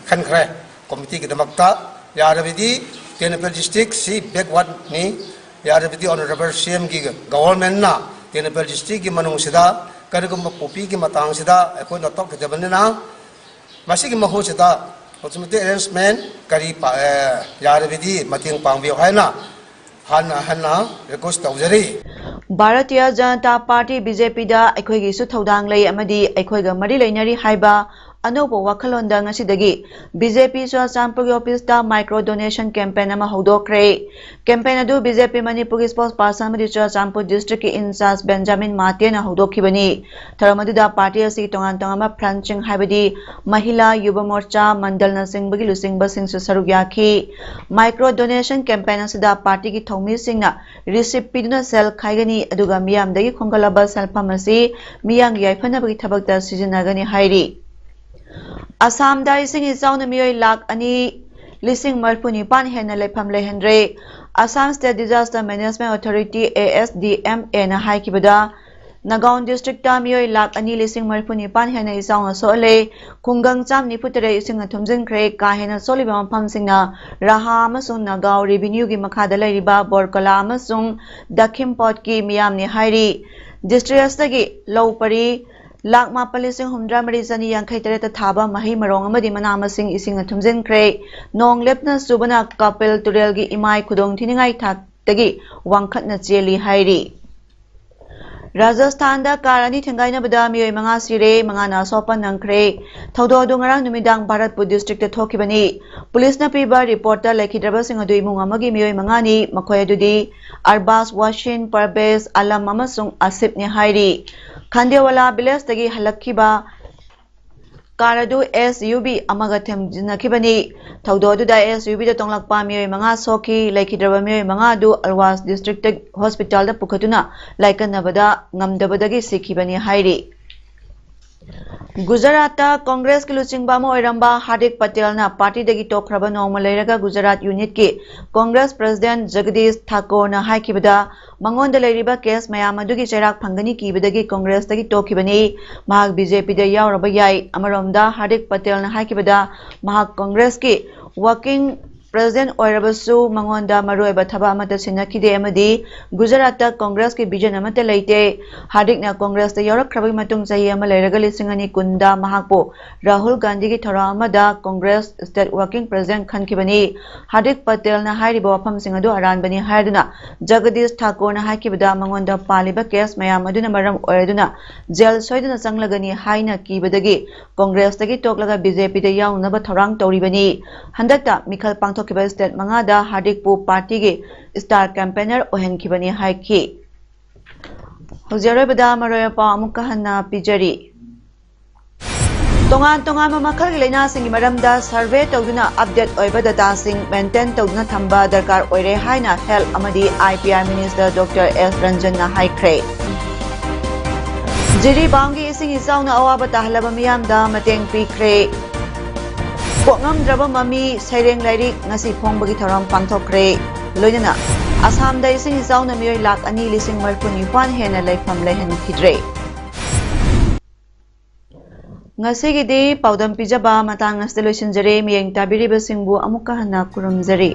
ꯈꯟꯈ꯭ꯔꯦ ꯀꯣꯃꯤꯇꯤꯒꯤꯗꯃꯛꯇ꯫ ꯌꯥꯔꯕꯗꯤ ꯇꯦꯡꯅꯧꯄꯜ ꯗꯤꯁꯇ꯭ꯔꯤꯛꯁꯤ ꯕꯦꯛꯋꯥꯔꯗꯅꯤ꯫ ꯌꯥꯔꯕꯗꯤ ꯑꯣꯅꯔꯦꯕꯜ ꯁꯤ ꯑꯦꯝꯒꯤ ꯒꯣꯚꯔꯟꯃꯦꯟꯅ ꯇꯦꯡꯅꯧꯄꯜ ꯗꯤꯁꯇ꯭ꯔꯤꯛꯀꯤ ꯃꯅꯨꯡꯁꯤꯗ ꯀꯔꯤꯒꯨꯝꯕ ꯄꯣꯄꯤꯒꯤ ꯃꯇꯥꯡꯁꯤꯗ ꯑꯩꯈꯣꯏꯅ ꯇꯧꯈꯤꯗꯕꯅꯤꯅ ꯃꯁꯤꯒꯤ ꯃꯍꯨꯠꯁꯤꯗ ꯑꯣꯇꯣꯃꯦꯇꯤꯛ ꯑꯦꯔꯦꯟꯖꯃꯦꯟ ꯀꯔꯤ ꯌꯥꯔꯕꯗꯤ ꯃꯇꯦꯡ ꯄꯥꯡꯕꯤꯌꯨ ꯍꯥꯏꯅ ꯍꯟꯅ ꯍꯟꯅ ꯔꯤꯀ꯭ꯋꯦꯁ ꯇꯧꯖꯔꯤ꯫ Bharatiya Janata party B J ꯄꯤꯗ ꯑꯩꯈꯣꯏꯒꯤꯁꯨ ꯊꯧꯗꯥꯡ ꯂꯩ ꯑꯃꯗꯤ ꯑꯩꯈꯣꯏꯒ ꯃꯔꯤ ꯂꯩꯅꯔꯤ ꯍꯥꯏꯕ ꯑꯅꯧꯕ ꯋꯥꯈꯜꯂꯣꯟꯗ ꯉꯁꯤꯗꯒꯤ ꯕꯤ ꯖꯦ ꯄꯤ ꯆꯨꯔꯥꯆꯥꯟꯄꯨꯔꯒꯤ ꯑꯣꯐꯤꯁꯇ ꯃꯥꯏꯀ꯭ꯔꯣ ꯗꯣꯅꯦꯁꯟ ꯀꯦꯝꯄꯦꯟ ꯑꯃ ꯍꯧꯗꯣꯛꯈ꯭ꯔꯦ꯫ ꯀꯦꯝꯄꯦꯟ ꯑꯗꯨ ꯕꯤ ꯖꯦ ꯄꯤ ꯃꯅꯤꯄꯨꯔꯒꯤ ꯁ꯭ꯄꯣꯛꯁ ꯄꯥꯔꯁꯟ ꯑꯃꯗꯤ ꯆꯨꯔꯥꯆꯥꯟꯄꯨꯔ ꯗꯤꯁꯇ꯭ꯔꯤꯛꯀꯤ ꯏꯟꯆꯥꯔꯖ ꯕꯦꯟꯖꯥꯃꯤꯟ ꯃꯥꯇꯦꯅ ꯍꯧꯗꯣꯛꯈꯤꯕꯅꯤ꯫ ꯊꯧꯔꯝ ꯑꯗꯨꯗ ꯄꯥꯔꯇꯤ ꯑꯁꯤꯒꯤ ꯇꯣꯉꯥꯟ ꯇꯣꯉꯥꯟꯕ ꯐ꯭ꯔꯟꯠꯁꯤꯡ ꯍꯥꯏꯕꯗꯤ ꯃꯍꯤꯂꯥ, ꯌꯨꯕ ꯃꯣꯔꯆꯥ, ꯃꯟꯗꯜꯅꯆꯤꯡꯕꯒꯤ ꯂꯨꯆꯤꯡꯕꯁꯤꯡꯁꯨ ꯁꯔꯨꯛ ꯌꯥꯈꯤ꯫ ꯃꯥꯏꯀ꯭ꯔꯣ ꯗꯣꯅꯦꯁꯟ ꯀꯦꯝꯄꯦꯟ ꯑꯁꯤꯗ ꯄꯥꯔꯇꯤꯒꯤ ꯊꯧꯃꯤꯁꯤꯡꯅ ꯔꯤꯁꯤꯞ ꯄꯤꯗꯨꯅ ꯁꯦꯜ ꯈꯥꯏꯒꯅꯤ, ꯑꯗꯨꯒ ꯃꯤꯌꯥꯝꯗꯒꯤ ꯈꯣꯝꯒꯠꯂꯕ ꯁꯦꯜꯐꯝ ꯑꯁꯤ ꯃꯤꯌꯥꯝꯒꯤ ꯌꯥꯏꯐꯅꯕꯒꯤ ꯊꯕꯛꯇ ꯁꯤꯖꯤꯟꯅꯒꯅꯤ ꯍꯥꯏꯔꯤ꯫ ꯑꯁꯥꯝꯗ ꯏꯁꯤꯡ ꯏꯆꯥꯎꯅ ꯃꯤꯑꯣꯏ ꯂꯥꯈ ꯑꯅꯤ ꯂꯤꯁꯤꯡ ꯃꯔꯤꯐꯨ ꯅꯤꯄꯥꯟ ꯍꯦꯟꯅ ꯂꯩꯐꯝ ꯂꯩꯍꯟꯗ꯭ꯔꯦ꯫ Assam state disaster management authority, A S D M A ꯍꯥꯏꯈꯤꯕꯗ, ꯅꯒꯥꯎꯟ ꯗꯤꯁꯇ꯭ꯔꯤꯛꯇ ꯃꯤꯑꯣꯏ ꯂꯥꯈ ꯑꯅꯤ ꯂꯤꯁꯤꯡ ꯃꯔꯤꯐꯨ ꯅꯤꯄꯥꯟ ꯍꯦꯟꯅ ꯏꯆꯥꯎꯅ ꯁꯣꯛꯍꯜꯂꯦ꯫ ꯈꯨꯡꯒꯪ ꯆꯥꯝ ꯅꯤꯐꯨ ꯇꯔꯦꯠ ꯏꯁꯤꯡꯅ ꯊꯨꯝꯖꯤꯟꯈ꯭ꯔꯦ꯫ ꯀꯥ ꯍꯦꯟꯅ ꯁꯣꯛꯂꯤꯕ ꯃꯐꯝꯁꯤꯡꯅ ꯔꯥꯍꯥ ꯑꯃꯁꯨꯡ ꯅꯒꯥꯎ ꯔꯦꯚꯤꯅ꯭ꯌꯨꯒꯤ ꯃꯈꯥꯗ ꯂꯩꯔꯤꯕ ꯕꯣꯔꯀꯂꯥ ꯑꯃꯁꯨꯡ ꯗꯈꯤꯝꯄꯣꯠꯀꯤ ꯃꯤꯌꯥꯝꯅꯤ ꯍꯥꯏꯔꯤ꯫ ꯗꯤꯁꯇ꯭ꯔꯤꯛ ꯑꯁꯤꯗꯒꯤ ꯂꯧ ꯄꯔꯤ ꯂꯥꯈ ꯃꯥꯄꯟ ꯂꯤꯁꯤꯡ ꯍꯨꯝꯐꯨꯇꯔꯥ ꯃꯔꯤ ꯆꯅꯤ ꯌꯥꯡꯈꯩ ꯇꯔꯦꯠꯇ ꯊꯥꯕ ꯃꯍꯩ ꯃꯔꯣꯡ ꯑꯃꯗꯤ ꯃꯅꯥ ꯃꯁꯤꯡ ꯏꯁꯤꯡꯅ ꯊꯨꯝꯖꯤꯟꯈ꯭ꯔꯦ꯫ ꯅꯣꯡ ꯂꯦꯞꯇꯅ ꯆꯨꯕꯅ ꯀꯄꯤꯜ ꯇꯨꯔꯦꯜꯒꯤ ꯏꯃꯥꯏ ꯈꯨꯗꯣꯡ ꯊꯤꯅꯤꯡꯉꯥꯏ ꯊꯥꯛꯇꯒꯤ ꯋꯥꯡꯈꯠꯅ ꯆꯦꯜꯂꯤ ꯍꯥꯏꯔꯤ꯫ ꯔꯥꯖꯁꯊꯥꯟꯗ ꯀꯥꯔ ꯑꯅꯤ ꯊꯦꯡꯒꯥꯏꯅꯕꯗ ꯃꯤꯑꯣꯏ ꯃꯉꯥ ꯁꯤꯔꯦ, ꯃꯉꯥꯅ ꯑꯁꯣꯛ ꯑꯄꯟ ꯅꯪꯈ꯭ꯔꯦ꯫ ꯊꯧꯗꯣꯛ ꯑꯗꯨ ꯉꯔꯥꯡ ꯅꯨꯃꯤꯗꯥꯡ ꯚꯥꯔꯠꯄꯨꯔ ꯗꯤꯁꯇ꯭ꯔꯤꯛꯇ ꯊꯣꯛꯈꯤꯕꯅꯤ꯫ ꯄꯨꯂꯤꯁꯅ ꯄꯤꯕ ꯔꯤꯄꯣꯔꯠꯇ ꯂꯩꯈꯤꯗ꯭ꯔꯕꯁꯤꯡ ꯑꯗꯨ ꯏꯃꯨꯡ ꯑꯃꯒꯤ ꯃꯤꯑꯣꯏ ꯃꯉꯥꯅꯤ, ꯃꯈꯣꯏ ꯑꯗꯨꯗꯤ ꯑꯔꯕꯥꯖ, ꯋꯥꯁꯤꯟ, ꯄꯔꯕꯦꯖ, ꯑꯂꯝ ꯑꯃꯁꯨꯡ ꯑꯁꯤꯐꯅꯤ ꯍꯥꯏꯔꯤ꯫ ꯈꯥꯟꯗꯦꯋꯥꯂꯥ ꯚꯤꯂꯦꯖꯇꯒꯤ ꯍꯜꯂꯛꯈꯤꯕ ꯀꯥꯔ ꯑꯗꯨ SUV ꯑꯃꯒ ꯊꯦꯝꯖꯤꯟꯅꯈꯤꯕꯅꯤ꯫ ꯊꯧꯗꯣꯛ ꯑꯗꯨꯗ SUVꯗ ꯇꯣꯡꯂꯛꯄ ꯃꯤꯑꯣꯏ ꯃꯉꯥ ꯁꯣꯛꯈꯤ꯫ ꯂꯩꯈꯤꯗ꯭ꯔꯕ ꯃꯤꯑꯣꯏ ꯃꯉꯥ ꯑꯗꯨ ꯑꯜꯋꯥꯁ ꯗꯤꯁꯇ꯭ꯔꯤꯛꯇ ꯍꯣꯁꯄꯤꯇꯥꯜꯗ ꯄꯨꯈꯠꯇꯨꯅ ꯂꯥꯏꯀꯠꯅꯕꯗ ꯉꯝꯗꯕꯗꯒꯤ ꯁꯤꯈꯤꯕꯅꯤ ꯍꯥꯏꯔꯤ꯫ ꯒꯨꯖꯔꯥꯠꯇ ꯀꯣꯡꯒ꯭ꯔꯦꯁꯀꯤ ꯂꯨꯆꯤꯡꯕ ꯑꯃ ꯑꯣꯏꯔꯝꯕ ꯍꯥꯔꯗꯤꯛ ꯄꯇꯦꯜꯅ ꯄꯥꯔꯇꯤꯗꯒꯤ ꯇꯣꯛꯈ꯭ꯔꯕ ꯅꯣꯡꯃ ꯂꯩꯔꯒ ꯒꯨꯖꯔꯥꯠ ꯌꯨꯅꯤꯠꯀꯤ ꯀꯣꯡꯒ꯭ꯔꯦꯁ ꯄ꯭ꯔꯁꯤꯗꯦꯟ ꯖꯒꯗꯤꯁ ꯊꯥꯀꯣꯔꯅ ꯍꯥꯏꯈꯤꯕꯗ, ꯃꯉꯣꯟꯗ ꯂꯩꯔꯤꯕ ꯀꯦꯁ ꯃꯌꯥꯝ ꯑꯗꯨꯒꯤ ꯆꯩꯔꯥꯛ ꯐꯪꯒꯅꯤ ꯀꯤꯕꯗꯒꯤ ꯀꯣꯡꯒ꯭ꯔꯦꯁꯇꯒꯤ ꯇꯣꯛꯈꯤꯕꯅꯤ꯫ ꯃꯍꯥꯛ BJPꯗ ꯌꯥꯎꯔꯕ ꯌꯥꯏ꯫ ꯑꯃꯔꯣꯝꯗ ꯍꯥꯔꯗꯤꯛ ꯄꯇꯦꯜꯅ ꯍꯥꯏꯈꯤꯕꯗ, ꯃꯍꯥꯛ ꯀꯣꯡꯒ꯭ꯔꯦꯁꯀꯤ ꯋꯥꯔꯀꯤꯡ ꯄ꯭ꯔꯁꯤꯗꯦꯟ ꯑꯣꯏꯔꯕꯁꯨ ꯃꯉꯣꯟꯗ ꯃꯔꯨꯑꯣꯏꯕ ꯊꯕꯛ ꯑꯃꯠꯇ ꯁꯤꯟꯅꯈꯤꯗꯦ ꯑꯃꯗꯤ ꯒꯨꯖꯔꯥꯠꯇ ꯀꯣꯡꯒ꯭ꯔꯦꯁꯀꯤ ꯚꯤꯖꯟ ꯑꯃꯠꯇ ꯂꯩꯇꯦ꯫ ꯍꯥꯔꯗꯤꯛꯅ ꯀꯣꯡꯒ꯭ꯔꯦꯁꯇ ꯌꯥꯎꯔꯛꯈ꯭ꯔꯕꯒꯤ ꯃꯇꯨꯡ ꯆꯍꯤ ꯑꯃ ꯂꯩꯔꯒ ꯂꯤꯁꯤꯡ ꯑꯅꯤ ꯀꯨꯟꯗ ꯃꯍꯥꯛꯄꯨ ꯔꯥꯍꯨꯜ ꯒꯥꯟꯙꯤꯒꯤ ꯊꯧꯔꯝ ꯑꯃꯗ ꯀꯣꯡꯒ꯭ꯔꯦꯁ ꯁ꯭ꯇꯦꯠ ꯋꯥꯔꯀꯤꯡ ꯄ꯭ꯔꯁꯤꯗꯦꯟ ꯈꯟꯈꯤꯕꯅꯤ꯫ ꯍꯥꯔꯗꯤꯛ ꯄꯇꯦꯜꯅ ꯍꯥꯏꯔꯤꯕ ꯋꯥꯐꯝꯁꯤꯡ ꯑꯗꯨ ꯑꯔꯥꯟꯕꯅꯤ ꯍꯥꯏꯗꯨꯅ ꯖꯒꯗꯤꯁ ꯊꯥꯀꯨꯔꯅ ꯍꯥꯏꯈꯤꯕꯗ, ꯃꯉꯣꯟꯗ ꯄꯥꯜꯂꯤꯕ ꯀꯦꯁ ꯃꯌꯥꯝ ꯑꯗꯨꯅ ꯃꯔꯝ ꯑꯣꯏꯔꯗꯨꯅ ꯖꯦꯜ ꯁꯣꯏꯗꯅ ꯆꯪꯂꯒꯅꯤ ꯍꯥꯏꯅ ꯀꯤꯕꯗꯒꯤ ꯀꯣꯡꯒ꯭ꯔꯦꯁꯇꯒꯤ ꯇꯣꯛꯂꯒ BJPꯗ ꯌꯥꯎꯅꯅꯕ ꯊꯧꯔꯥꯡ ꯇꯧꯔꯤꯕꯅꯤ꯫ ꯍꯟꯗꯛꯇ ꯃꯤꯈꯜ ꯄꯥꯡꯊꯣꯛꯈꯤꯕ ꯁ꯭ꯇꯦꯠ ꯃꯉꯥꯗ ꯍꯥꯔꯗꯤꯛꯄꯨ ꯄꯥꯔꯇꯤꯒꯤ ꯁ꯭ꯇꯥꯔ ꯀꯦꯝꯄꯦꯅꯔ ꯑꯣꯏꯍꯟꯈꯤꯕꯅꯤ ꯍꯥꯏꯈꯤ꯫ ꯍꯧꯖꯤꯛ ꯑꯔꯣꯏꯕꯗ ꯃꯔꯨꯑꯣꯏꯕ ꯄꯥꯎ ꯑꯃꯨꯛꯀ ꯍꯟꯅ ꯄꯤꯖꯔꯤ꯫ ꯇꯣꯉꯥꯟ ꯇꯣꯉꯥꯟꯕ ꯃꯈꯜꯒꯤ ꯂꯥꯏꯅꯥꯁꯤꯡꯒꯤ ꯃꯔꯝꯗ ꯁꯔꯚꯦ ꯇꯧꯗꯨꯅ ꯑꯞꯗꯦꯠ ꯑꯣꯏꯕ ꯗꯇꯥꯁꯤꯡ ꯃꯦꯟꯇꯦꯟ ꯇꯧꯗꯨꯅ ꯊꯝꯕ ꯗꯔꯀꯥꯔ ꯑꯣꯏꯔꯦ ꯍꯥꯏꯅ ꯍꯦꯜꯊ ꯑꯃꯗꯤ IPR ꯃꯤꯅꯤꯁꯇꯔ ꯗꯣꯛꯇꯔ ꯑꯦꯁ ꯔꯟꯖꯟꯅ ꯍꯥꯏꯈ꯭ꯔꯦ꯫ ꯖꯤꯔꯤꯕꯥꯝꯒꯤ ꯏꯁꯤꯡ ꯏꯆꯥꯎꯅ ꯑꯋꯥꯕ ꯇꯥꯍꯜꯂꯕ ꯃꯤꯌꯥꯝꯗ ꯃꯇꯦꯡ ꯄꯤꯈ꯭ꯔꯦ꯫ ꯀꯣꯛꯉꯝꯗ꯭ꯔꯕ ꯃꯃꯤ ꯁꯩꯔꯦꯡ ꯂꯥꯏꯔꯤꯛ ꯉꯁꯤ ꯐꯣꯡꯕꯒꯤ ꯊꯧꯔꯝ ꯄꯥꯡꯊꯣꯛꯈ꯭ꯔꯦ꯫ ꯂꯣꯏꯅꯅ ꯑꯁꯥꯝꯗ ꯏꯁꯤꯡ ꯏꯆꯥꯎꯅ ꯃꯤꯑꯣꯏ ꯂꯥꯈ ꯑꯅꯤ ꯂꯤꯁꯤꯡ ꯃꯔꯤꯐꯨ ꯅꯤꯄꯥꯟ ꯍꯦꯟꯅ ꯂꯩꯐꯝ ꯂꯩꯍꯟꯈꯤꯗ꯭ꯔꯦ꯫ ꯉꯁꯤꯒꯤꯗꯤ ꯄꯥꯎꯗꯝ ꯄꯤꯖꯕ ꯃꯇꯥꯡ ꯑꯁꯤꯗ ꯂꯣꯏꯁꯤꯟꯖꯔꯦ꯫ ꯃꯤꯠꯌꯦꯡ ꯇꯥꯕꯤꯔꯤꯕꯁꯤꯡꯕꯨ ꯑꯃꯨꯛꯀ ꯍꯟꯅ ꯈꯨꯔꯨꯝꯖꯔꯤ꯫